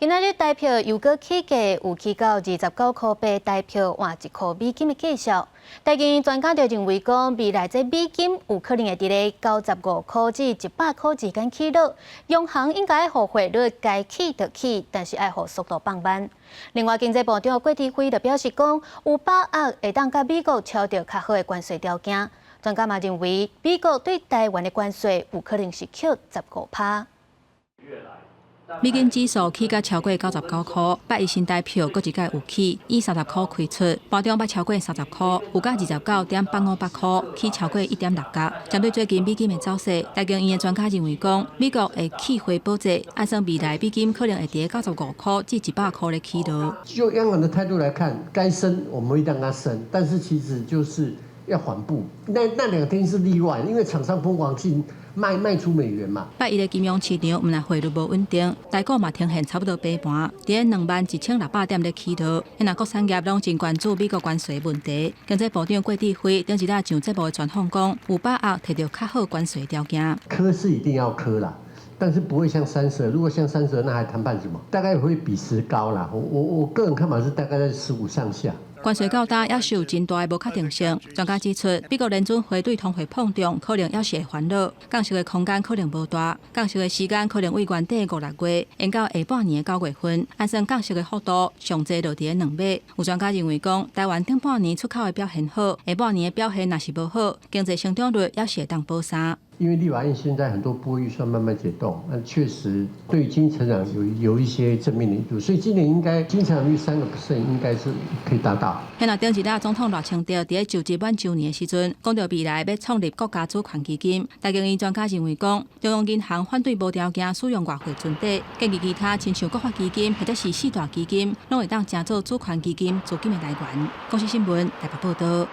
今仔日台票又閣起價，有起到29塊8，台票換1箍美金的價數。台經專家就認為講，未來這美金有可能會佇咧95塊至100塊之間起落。央行應該予匯率該起就起，但是愛予速度放慢。另外，經濟部長郭台輝就表示講，有把握會當佮美國敲著較好的關稅條件。專家嘛認為，美國對台灣的關稅有可能是扣15趴。美金指數起到超過99箍，拜一新台票閣一擺有起，以30箍開出，盤中捌超過30箍，有到29.858箍，起超過1.6角。針對最近美金的走勢，台經院的專家認為講，美國會起匯保值，按算未來美金可能會佇95塊至100塊咧起落。就央行的態度來看，該升我們會讓它升，但是其實就是要緩步。那2天是例外，因為廠商瘋狂進賣出美元嘛。拜一的金融市場毋但匯率無穩定，台股嘛呈現差不多平盤，佇21,600點咧起落。現各產業攏真關注美國關稅問題。經濟部長郭智輝頂一日上節目的專訪講，有把握提著較好關稅條件。磕是一定要磕啦，但是不會像三十，如果像三十，那還談判什麼？大概會比十高啦。我個人看法是大概在15上下。關稅到今猶是有真大的無確定性。專家指出，美國聯準會對通貨膨脹可能猶是會煩惱，降息的空間可能無大，降息的時間可能對原底五六月，延到下半年的9月份。按算降息的幅度上濟落佇兩碼。有專家認為講，台灣頂半年出口的表現好，下半年的表現若是無好，經濟成長率猶是會當保三。因為立法院現在很多撥預算慢慢解凍，那確實對經濟成長有一些正面的因素，所以今年應該經濟成長率3% 應該是可以達到。現在頂一日總統賴清德佇咧就職滿週年的時陣，講著未來欲創立國家主權基金。台經院專家認為講，中央銀行反對無條件使用外匯存底，建議其他親像國發基金或者是四大基金，攏會當成做主權基金資金的來源。公視新聞台北報導。